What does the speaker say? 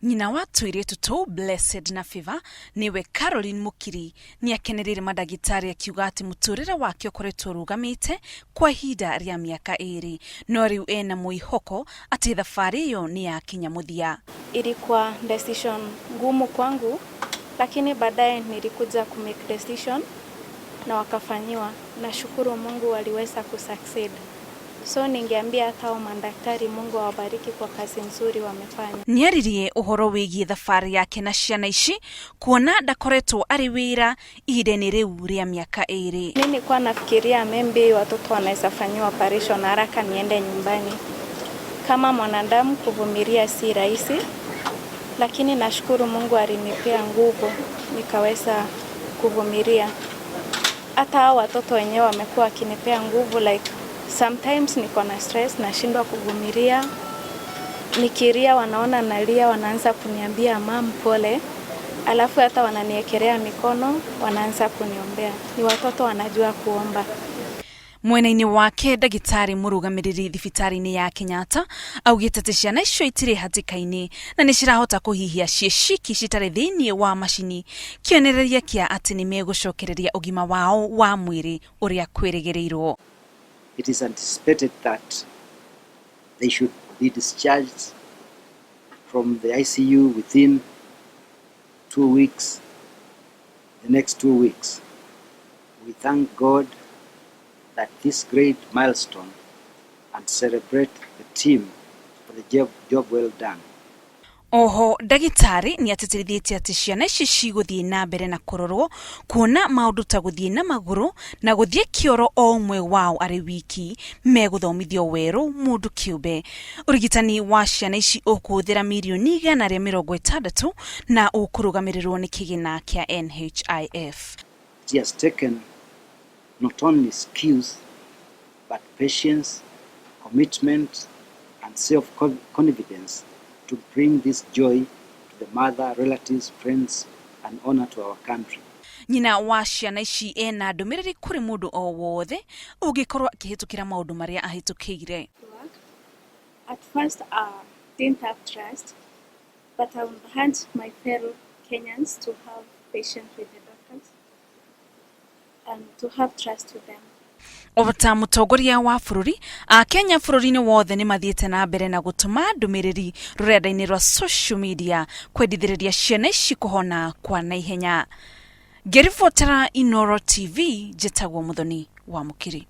Nyina wa tũirĩtu tũu Blessed na Favor nĩwe Caroline Mukiri nĩ akenereire mandagĩtarĩ akiuga atĩ mũtũrĩre wake ũkoretwo ũrũgamĩte kwa ihinda rĩa mĩaka ĩrĩ no rĩu ena mwĩhoko atĩ thabarĩ ĩyo nĩ yakinya mũthia. Ilikuwa decision ngumu kwangu, lakini baadaye nilikuja ku make decision na wakafanyiwa. Nashukuru Mungu waliweza kusucceed. So ningeambia hata hao madaktari Mungu awabariki kwa kazi nzuri wamefanya. Nĩaririe ũhoro wĩgiĩ thabarĩ yake na ciana ici kuona ndakoretwo arĩ wĩra ihinda-inĩ rĩu rĩa mĩaka ĩrĩ. Mi nilikuwa nafikiria maybe watoto wanaweza fanyiwa operation haraka niende nyumbani. Kama mwanadamu kuvumilia si rahisi, lakini nashukuru Mungu alinipea nguvu nikaweza kuvumilia. Hata hao watoto wenyewe wamekuwa wakinipea nguvu, like sometimes niko na stress nashindwa kuvumilia. Nikilia wanaona nalia, wanaanza kuniambia mum pole, alafu hata wananiekelea mikono, wanaanza kuniombea. Ni watoto wanajua kuomba. Mwena-inĩ wake ndagĩtarĩ mũrũgamĩrĩri thibitarĩ-inĩ ya Kenyatta augĩte atĩ ciana icio itirĩ hatĩka-inĩ na nĩ cirahota kũhihia ciĩ ciki citarĩ thĩinĩ wa macini, kĩonereria kĩa atĩ nĩ megũcokereria ũgima wao wa mwĩrĩ ũrĩa kwĩrĩgĩrĩirwo. It is anticipated that they should be discharged from the ICU within 2 weeks, the next 2 weeks. We thank God that this great milestone and celebrate the team for the job well done. Oho ndagĩtarĩ nĩ atĩtĩrithĩtie atĩ ciana ici cigũthiĩ na mbere na kũrorwo kuona maũndũ ta gũthiĩ na magũrũ na gũthiĩ kĩoro o ũmwe wao arĩ wiki megũthomithio werũ mũndũ kĩũmbe. Ũrigitani wa ciana ici ũkũhũthĩra mirioni 160 na ũkũrũgamĩrĩrwo nĩ kĩgĩna kĩa NHIF. It has taken not only skills but patience, commitment, and self-confidence to bring this joy to the mother, relatives, friends, and honor to our country. Nyina wa ciana ici ena ndũmĩrĩri kũrĩ mũndũ o wothe ũngĩkorwo akĩhĩtũkĩra maũndũ marĩa ahĩtũkĩire. At first, I didn't have trust, but I would urge my fellow Kenyans to have patience with the doctors and to have trust with them. O ta mũtongoria wa bũrũri, akenya bũrũri-inĩ wothe nĩ mathiĩte na mbere na gũtũma ndũmĩrĩri rũrenda-inĩ rwa social media kwendithĩrĩria ciana ici kũhona kwa naihenya. Ngĩribotera Inooro TV, njĩtagwo Mũthoni wa Mũkiri.